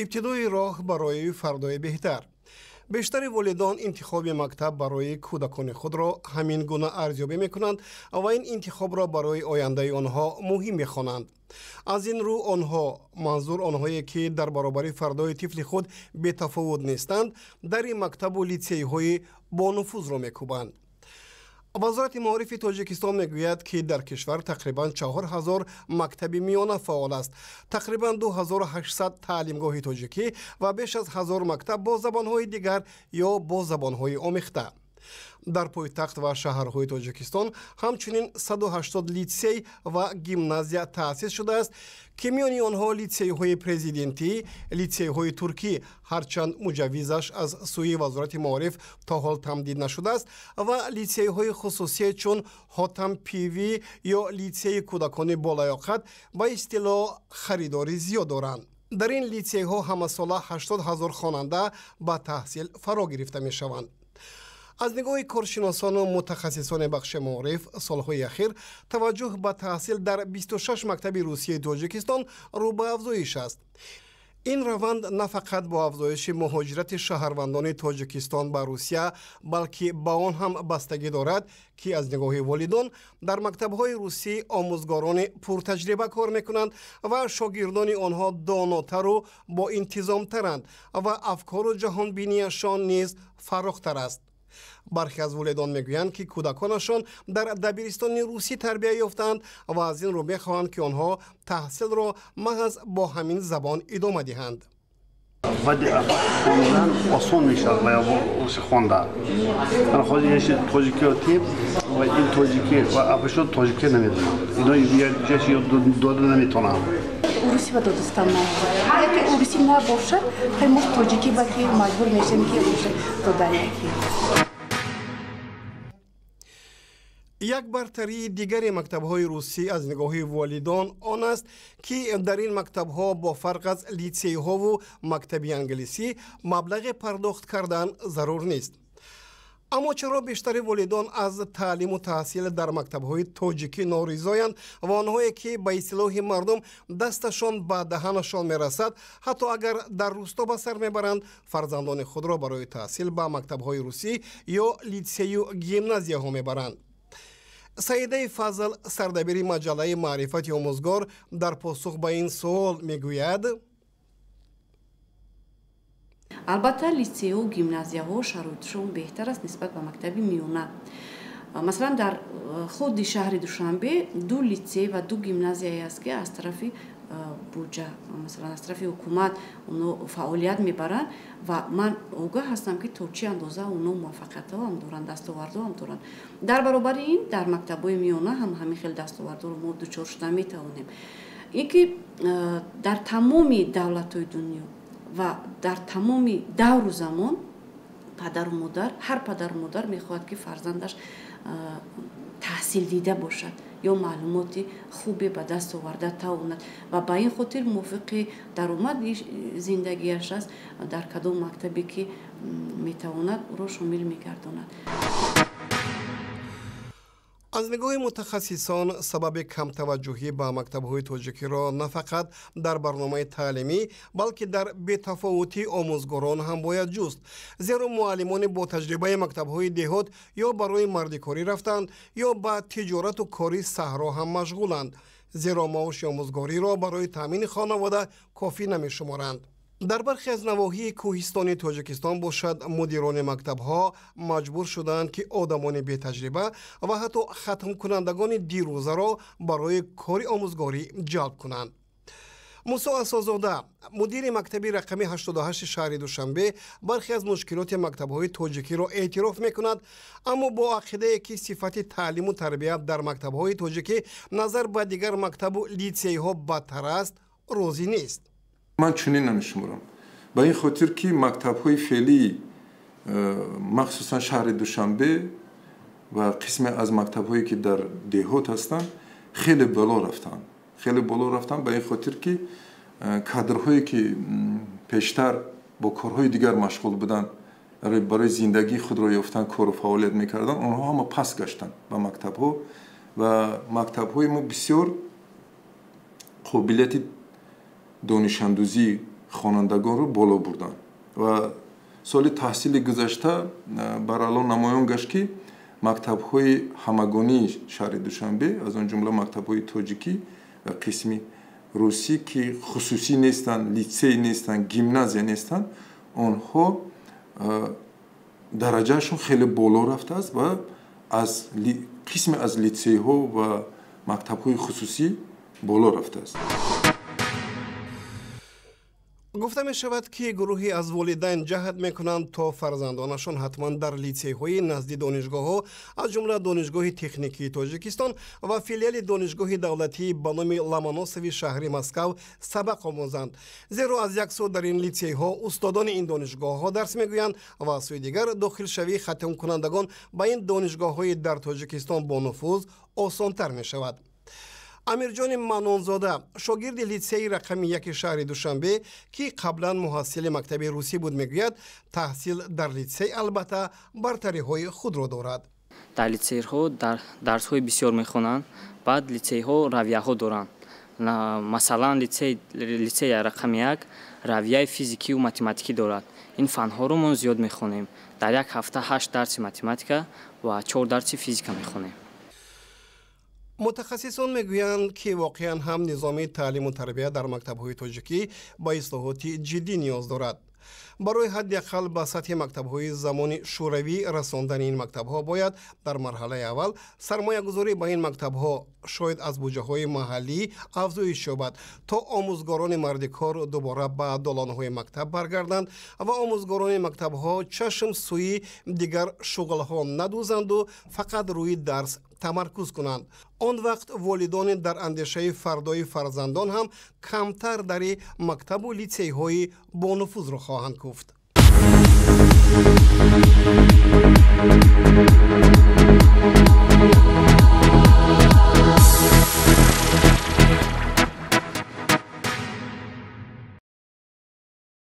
Ибтидои роҳ барои фардои беҳтар. Бештари волидон интихоби мактаб барои кӯдакони худро ҳамин гуна арзёбӣ мекунанд ва ин интихобро барои ояндаи онҳо муҳим мехонанд. Аз ин рӯ онҳо, манзур онҳое ки дар баробари фардои тифли худ бетафовут нестанд, дари мактабу литсейҳои бонуфузро мекӯбанд. Вазорати маорифи Тоҷикистон мегӯяд, ки дар кишвар тақрибан 4000 мактаби миёна фаъол аст, тақрибан 2800 таълимгоҳи тоҷикӣ ва беш аз 1000 мактаб бо забонҳои дигар ё бо забонҳои омехта. Дар пойтахт ва шаҳрҳои Тоҷикистон ҳамчунин 180 литсей ва гимназия таъсис шудааст, ки миёни онҳо литсейҳои президентӣ, литсейҳои туркӣ, ҳарчанд муҷаввизаш аз сӯи Вазорати маориф то ҳол тамдид нашудааст, ва литсейҳои хусусие чун Ҳотам Пивӣ ё литсеи кӯдакони болаёқат ба истилоҳ харидорӣ зиёд доранд. Дар ин литсейҳо ҳамасола 80 ҳазор хонанда ба таҳсил фаро гирифта мешаванд. Аз нигоҳи коршиносону мутахассисони бахши маориф, солҳои ахир таваҷҷӯҳ ба таҳсил дар 26 мактаби русияи Тоҷикистон рӯ ба афзоиш аст. Ин раванд на фақат бо афзоиши муҳоҷирати шаҳрвандони Тоҷикистон ба Русия, балки ба он ҳам бастагӣ дорад, ки аз нигоҳи волидон дар мактабҳои русӣ омӯзгорони пуртаҷриба кор мекунанд ва шогирдони онҳо донотару боинтизомтаранд ва афкору ҷаҳонбинияшон низ фарохтар аст. Бархе аз волидон мегӯянд, ки кӯдаконашон дар дабиристони русӣ тарбия ёфтаанд ва аз ин рӯ мехоҳанд, ки онҳо таҳсилро маҳз бо ҳамин забон идома диҳанд. Баъди хондан осон мешавад ва русӣ хондан. Тоҷикиёти ва ин тоҷикӣ ва афашо тоҷикӣ намедонанд. Ино якҷояш дода наметавонанд. Урусӣ ба додастам яке урусӣ набошад, мо тоҷикӣ ба ки маҷбур мешавем, ки урусӣ додан яке. Як бартарии дигари мактабҳои русӣ аз нигоҳи волидон он аст, ки дар ин мактабҳо бо фарқ аз литсейҳову мактаби англисӣ маблағе пардохт кардан зарур нест. Аммо чаро бештари волидон аз таълиму таҳсил дар мактабҳои тоҷикӣ норизоянд ва онҳое ки ба истилоҳи мардум дасташон ба даҳанашон мерасад, ҳатто агар дар русто ба сар мебаранд, фарзандони худро барои таҳсил ба мактабҳои русӣ ё литсею гимназияҳо мебаранд? Саидаи Фазл, сардабири маҷаллаи Маърифати омӯзгор, дар посух ба ин суол мегӯяд: Албатта, литсейҳо, гимназияҳо шароитшон беҳтар аст нисбат ба мактаби миёна. Масалан, дар худи шаҳри Душанбе ду литсей ва ду гимназияе аст, ки аз тарафи буҷа, масалан, аз тарафи ҳукумат онҳо фаъолият мебаранд ва ман огаҳ ҳастам, ки то чӣ андоза онҳо муваффақиятҳо ҳам доранд, дастовардҳо ҳам доранд. Дар баробари ин дар мактабҳои миёна ҳам ҳамин хел дастовардҳоро мо дучор шуда метавонем. Ин ки дар тамоми давлатҳои дунё ва дар тамоми давру замон падару модар, ҳар падару модар мехоҳад, ки фарзандаш таҳсил дида бошад ё маълумоти хубе ба даст оварда тавонад ва ба ин хотир мувофиқи даромади зиндагиаш аст, дар кадом мактабе ки метавонад, ӯро шомил мегардонад. Аз нигоҳи мутахассисон, сабаби камтаваҷҷӯҳӣ ба мактабҳои тоҷикиро на фақат дар барномаи таълимӣ, балки дар бетафовутии омӯзгорон ҳам бояд ҷуст, зеро муаллимони бо таҷрибаи мактабҳои деҳот ё барои мардикорӣ рафтанд, ё ба тиҷорату кори саҳро ҳам машғуланд, зеро маоши омӯзгориро барои таъмини хонавода кофӣ намешуморанд. Дар бархе аз навоҳии кӯҳистони Тоҷикистон бошад, мудирони мактабҳо маҷбур шуданд, ки одамони бетаҷриба ва ҳатто хатмкунандагони дирӯзаро барои кори омӯзгорӣ ҷалб кунанд. Мусо Асозода, мудири мактаби рақами 88 шаҳри Душанбе, бархе аз мушкилоти мактабҳои тоҷикиро эътироф мекунад, аммо бо ақидае ки сифати таълиму тарбия дар мактабҳои тоҷикӣ назар ба дигар мактабу литсейҳо бадтар аст, розӣ нест. Ман чунин намешуморам. Ба ин хотир ки мактабҳои феълии, махсусан шаҳри Душанбе ва қисме аз мактабҳое ки дар деҳот ҳастанд, хеле боло рафтанд. Хеле боло рафтанд ба ин хотир ки кадрҳое ки пештар бо корҳои дигар машғул буданд, барои зиндагии худро ёфтан кору фаъолият мекарданд, онҳо ҳама пас гаштанд ба мактабҳо ва мактабҳои мо бисёр қобилияти донишандӯзӣ хонандагонро боло бурданд ва соли таҳсили гузашта барало намоён гашт, ки мактабҳои ҳамагонии шаҳри Душанбе, аз он ҷумла мактабҳои тоҷикӣ ва қисми русӣ, ки хусусӣ нестанд, литсей нестанд, гимназия нестанд, онҳо дараҷаашон хеле боло рафтааст ва аз қисме аз литсейҳо ва мактабҳои хусусӣ боло рафтааст. Гуфта мешавад, ки гурӯҳе аз волидайн ҷаҳд мекунанд, то фарзандонашон ҳатман дар литсейҳои назди донишгоҳҳо, аз ҷумла Донишгоҳи техникии Тоҷикистон ва филиали Донишгоҳи давлатии ба номи Ломоносови шаҳри Москав сабақ омӯзанд, зеро аз як сӯ дар ин литсейҳо устодони ин донишгоҳҳо дарс мегӯянд ва аз сӯи дигар дохилшавии хатмкунандагон ба ин донишгоҳҳои дар Тоҷикистон бонуфуз осонтар мешавад. Амирҷони Маннонзода, шогирди литсеи рақами 1 шаҳри Душанбе, ки қаблан муҳассили мактаби русӣ буд, мегӯяд, таҳсил дар литсей албатта бартариҳои худро дорад. Дар литсейҳо дарсҳои бисёр мехонанд, баъд литсейҳо равияҳо доранд. Масалан, литсеи рақами 1 равияи физикию математикӣ дорад. Ин фанҳоро мо зиёд мехонем. Дар як ҳафта 8 дарси математика ва 4 дарси физика мехонем. Мутахассисон мегӯянд, ки воқеан ҳам низоми таълиму тарбия дар мактабҳои тоҷикӣ ба ислоҳоти ҷиддӣ ниёз дорад. Барои ҳадди ақал ба сатҳи мактабҳои замони шӯравӣ расондани ин мактабҳо бояд дар марҳалаи аввал сармоягузорӣ ба ин мактабҳо, шояд аз буҷаҳои маҳаллӣ, афзоиш ёбад, то омӯзгорони мардикор дубора ба долонҳои мактаб баргарданд ва омӯзгорони мактабҳо чашм сӯи дигар шуғлҳо надӯзанду фақат рӯи дарс тамаркуз кунанд. Он вақт волидони дар андешаи фардои фарзандон ҳам камтар дари мактабу литсейҳои бонуфузро хоҳанд гуфт.